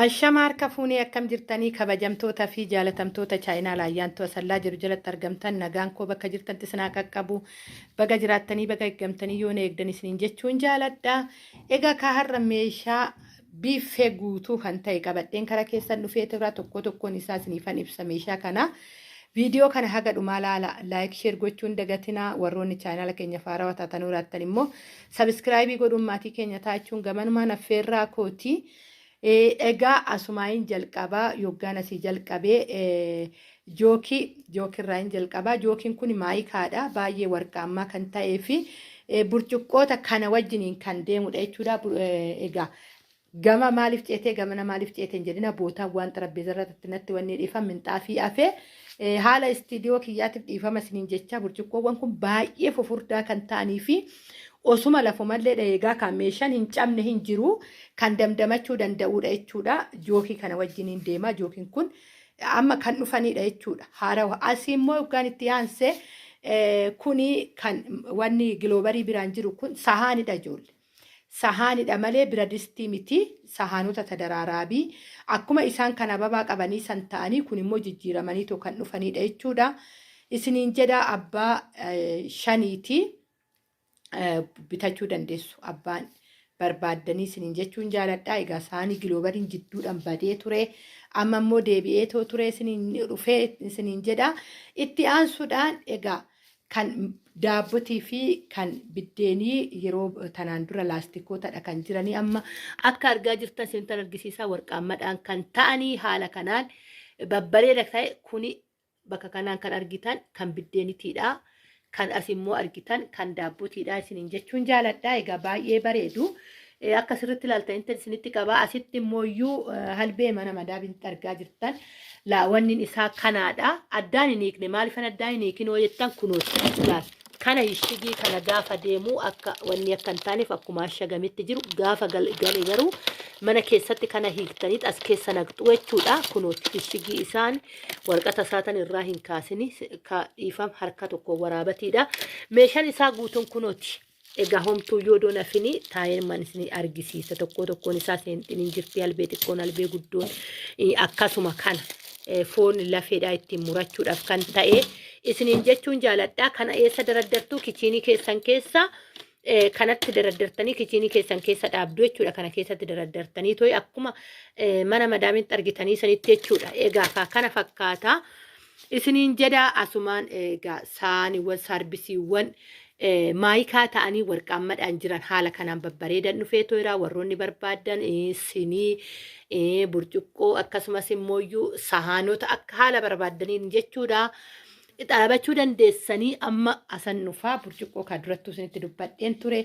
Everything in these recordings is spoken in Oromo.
Ashama harka fuunee akkam jirtanii kabajamtoota fi jaalatamtoota chaayinaa laayyaantuu asallaa jiru jalatti argamtan nagaan koo bakka jirtanitti isin haa qaqqabu baga jiraattanii baga eeggamtanii yoo na eegdan isiniin jechuun jaaladha. Egaa kaa har'a meeshaa biiffee guutuu kan ta'e qabadheen kara keessan dhufee tura tokko tokkoon isaa isiniifan ibsa meeshaa kana. Viidiyoo kana haga dhumaa laala like share gochuun dagatinaa warroonni chaayinaala keenya faarawaa taatan horaattan immoo sabiskiraayibii godhuun maatii keenya taachuun gamanumaan affeerraa kooti. Egaa asumaayin jalqabaa yoggaan asii jalqabee jookii jookirraayin jalqabaa jookiin kun maayikaadha baay'ee warqaammaa kan ta'ee fi burcuqqoota kana wajjiniin kan deemudha jechuudha. Egaa gama maaliif ceetee gamana maaliif ceetee hin jedhina bootaan waan xarabbeeza irratti natti wanni dhiifama minxaafii hafee haala istiidiyoo kiyyaatiif dhiifama isiniin jecha burcuqqoowwan kun baay'ee fufurdaa kan ta'anii fi osuma lafumallee eegaa kan meeshaan hin cabne hin jiru kan damdamachuu danda'udha jechuudha. Jookii kana wajjiniin deema jookiin kun amma kan dhufanidha jechuudha. Haarawa asii immoo yookaan itti aansee kuni kan wanni giloobarii biraan jiru kun sahaanidha ijoollee. Sahaanidha malee biradistii miti. Sahaanota tadaraaraabii akkuma isaan kan ababaa qabanii san ta'anii kun immoo jijjiiramaniitoo kan dhufanidha jechuudha. Isiniin jedha abbaa shaniiti bitachuu dandeessu abbaan barbaaddanii isiniin jechuun jaaladha. Egaa saanii giloobariin jidduudhaan badee ture. Amma immoo deebi'eetoo ture isiniin dhufee isiniin jedha. Itti aansuudhaan egaa kan daabbotii fi kan biddeenii yeroo tanaan dura laastikootadha kan jiranii amma akka argaa jirtan isinittan argisiisaa warqaammadhaan kan ta'anii haala kanaan babbareeda ta'e kuni bakka kanaan kan argitan kan biddeenitiidha. Kan as immoo argitan kan daabbotiidha isiniin jechuun jaaladha. Egaa baay'ee bareedu. Akka sirriitti ilaaltanitti isinitti qaba. Asitti immoo iyyuu halbee mana madaabitti argaa jirtan. Wannin isaa kanaadha. Addaan hin hiikne maaliifan addaan hin hiikin yoo jettan kunuuti. Laal. Kana ishigii kana gaafa deemu akka wanni akka hin taaneef akkuma ashagametti jiru gaafa gale garuu mana keessatti kana hiiktaniit as keessa naqxu jechuudha. Kunuuti ishigii isaan warqata isaatan irraa hin kaasini dhiifam harka tokko waraabatiidha. Meeshaan isaa guutuun kunuuti. Egaa homtuu yoo doon hafini taa'een man isin argisiisa. Tokkoo tokkoon isaa seenxiniin jirti albee xiqqoon albee guddoon akkasuma kana foon lafeedhaa ittiin murachuudhaaf kan ta'e isiniin jechuun jaaladha. Kana eessa daraddartuu kichiinii keessan keessa kanatti daraddartanii kichiinii keessan keessa dhaabdu jechuudha. Kana keessatti daraddartanii to'i akkuma mana madaamitti argitanii sanitti jechuudha. Egaa kana fakkaata. Isiniin jedha asumaan egaa saaniiwwan saarbisiiwwan maayikaa ta'anii warqaammadhaan jiran haala kanaan babbareedan dhufee toira warroonni barbaadan sinii burcuqqoo akkasumas immooyyuu sahaanota akka haala barbaaddaniin jechuudha. Dhaabachuu dandeessanii amma asan dhufaa burcuqqoo kan durattuu isinitti dubbadheen ture.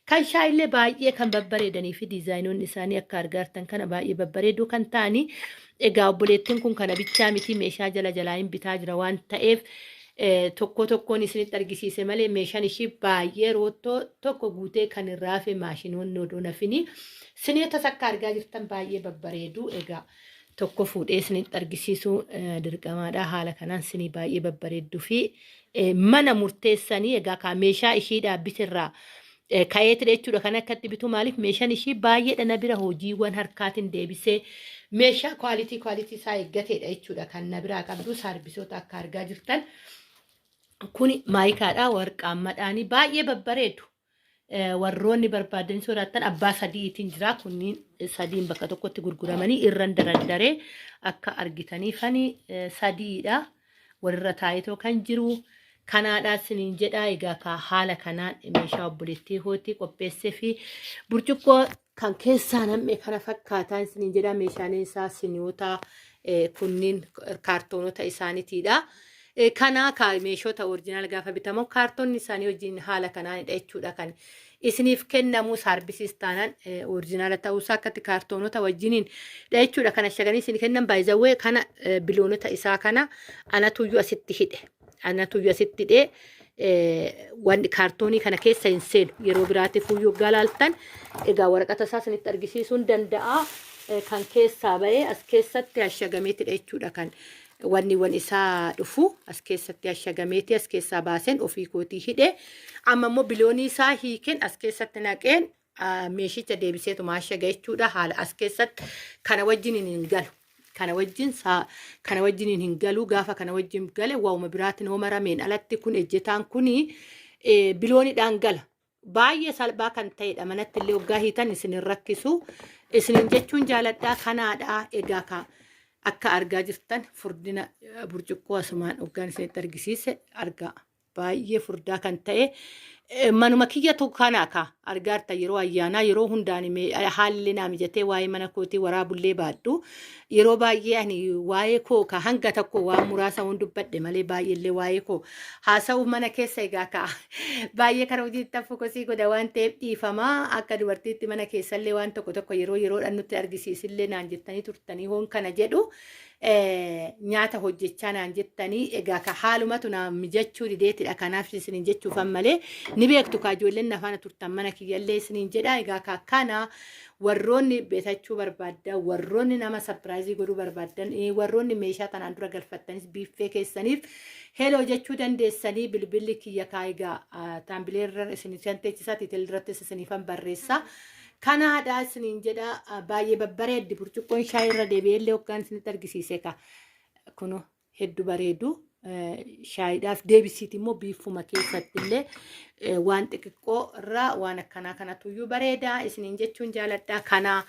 Kan shaayillee baay'ee kan babbareedanii fi diizaayinoonni isaanii akka argaartan kana baay'ee babbareedoo kan ta'anii Egaa obboleettiin kun kana bichaa miti meeshaa jala jalaa hin bitaa jira waan ta'eef tokko tokkoon isinitti argisiise malee meeshaan ishii baay'ee roottoo tokko guutee kan irraa hafe maashinoonni odoo nafini sineetas akka argaa jirtan baay'ee babbareedu egaa tokko fuudhee isinitti argisiisuu dirqamaadha haala kanaan sinii baay'ee babbareedduu fi mana murteessanii egaa kaa meeshaa ishii dhaabbitirraa ka'eetidha jechuudha kan akkatti bitu maaliif meeshaan ishii baay'eedha na bira hojiiwwan harkaatiin deebisee meeshaa kwaalitii kwaalitii isaa eeggateedha jechuudha kan na biraa qabdu saarbisoota akka argaa jirtan kuni maayikaadha warqaammadhaanii baay'ee babbareedu warroonni barbaadanii sodaattan abbaa sadiitiin jira kunniin sadiin bakka tokkotti gurguramanii irran daraddaree akka argitaniifani sadiidha. Walirra taa'eetoo kan jiru kanaadhaa isiniin jedhaa egaa kaa haala kanaan meeshaa obboleettii kootii qopheessee fi burcuqqoo kan keessaa nam'e kana fakkaataa isiniin jedhaa meeshaaleen isaa siniyoota kunniin kaartoonota isaaniitiidha. Kanaa kaa meeshoota orijinaal gaafa bitamu kaartoonni isaanii wajjin haala kanaanidha jechuudha kan isiniif kennamu saarbisiis taanaan orijinaala ta'uusaa akkatti kaartoonota wajjiniin dha jechuudha kana shaganii isin kennan baay'izawwee kana biloonota isaa kana anatuyyuu asitti hidhe anatuyyuu asitti hidhee wanni kaartoonii kana keessa hin seenu yeroo biraatiif fuuyyuu waggaa laaltan egaa waraqata isaa isinitti argisiisuun danda'a kan keessaa ba'ee as keessatti hashagameetidha jechuudha kan wanniiwwan isaa dhufu as keessatti ashagameeti as keessaa baaseen ofii kootii hidhe amma immoo biloonii isaa hiikeen as keessatti naqeen Meeshicha deebiseetu maashaga jechuudha. Haala as keessatti kana wajjin hin galu. Kana wajjin kana wajjin hin galu. Gaafa kana wajjin gale waa'uma biraatiin hoo marameen alatti kun ejjetaan kuni bilooniidhaan gala. Baay'ee salphaa kan ta'edha. Manatti illee waggaa hiitan isin hin rakkisu. Isinin jechuun jaaladhaa kanaadha. Egaa ka akka argaa jirtan furdina burcuqqoo asumaan hoggaan isinitti argisiise argaa. Baay'ee furdaa kan ta'e manuma kiyyatu kana ka argaa jirtan. Yeroo ayyaanaa yeroo hundaan haalli naa mijatee waa'ee mana kootii waraabullee baadhu, yeroo baay'ee ani waa'ee koo ka hanga tokko waan muraasa waan dubbadhe malee baay'eellee waa'ee koo haasa'uuf mana keessa egaa ka baay'ee kana hojiitti focus godha waan ta'eef dhiifamaa. Akka dubartiitti mana keessallee waan tokko tokko yeroo yeroodhaan nutti argisiisillee naan jettanii turtanii, hoon kana jedhu nyaata hojjechaa naan jettanii, egaa ka haalumatu naa mijachuu dideetidha. Kanaaf isiniin jechuufan malee ni beektu ka ijoolleen na faana turtan mana kiyyallee isiniin jedha. Egaa ka kana warroonni bitachuu barbaaddan, warroonni nama surprise godhuu barbaaddan, warroonni meeshaa tanaan dura galfattanis biiffee keessaniif heloo jechuu dandeessanii. Bilbilli kiyya kaa egaa thumbnail isin teechisaa, title irrattis isiniifan barreessa. Kanaadha isiniin jedha. Baay'ee babbareeddi burcuqqoon shaayii. Irra deebi'eellee hoggaan isinitti argisiise ka kunu hedduu bareedu. Shaayiidhaaf deebisiiti immoo biiffuma keessatti illee waan xixiqqoo irraa waan akkanaa kanatu iyyuu bareeda isiniin jechuun jaaladha. Kana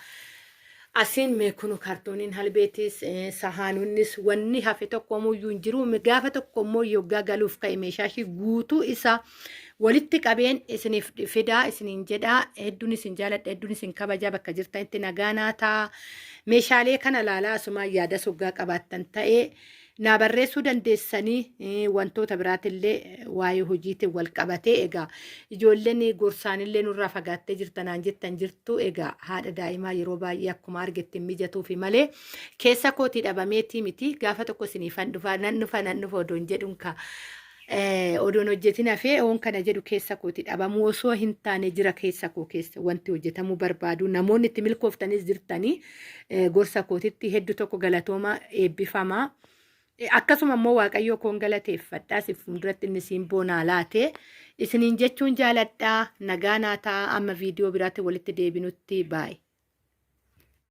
asiin mee kunu kaartooniin halbeetis, sahaanonnis wanni hafe tokko muyyuu hin jiru. Gaafa tokko immoo yoggaa galuuf ka'e meeshaa ishii guutuu isaa walitti qabeen isiniif fidaa isiniin jedha. Hedduun isin jaaladha, hedduun isin kabajaa. Bakka jirtanitti nagaa naa ta'a. Meeshaalee kana laalaa asumaan yaada soggaa qabaattan ta'ee naa barreessuu dandeessanii. Wantoota biraatillee waa'ee hojiitiin wal qabatee egaa ijoolleen gorsaanillee nurraa fagaattee jirtanaan jettan jirtu. Egaa haadha daa'imaa yeroo baay'ee akkuma argetti hin mijatuufi malee keessa kootii dhabameetii miti. Gaafa tokko isiniifan dhufa, nan dhufa, nan dhufa odoon jedhuun ka odoon hojjetin hafee. Oon kana jedhu keessa kooti dhabamuu osoo hin taane jira keessa koo keessa wanti hojjetamuu barbaadu. Namoonni itti milkooftanis jirtanii gorsa kootitti hedduu tokko galatooma, eebbifamaa. Akkasuma immoo Waaqayyoo koon galateeffadhaa si fuulduratti inni siin boonaa laate isiniin jechuun jaaladhaa. Nagaa naa ta'a, amma viidiyoo biraatti walitti deebinutti baay'ee.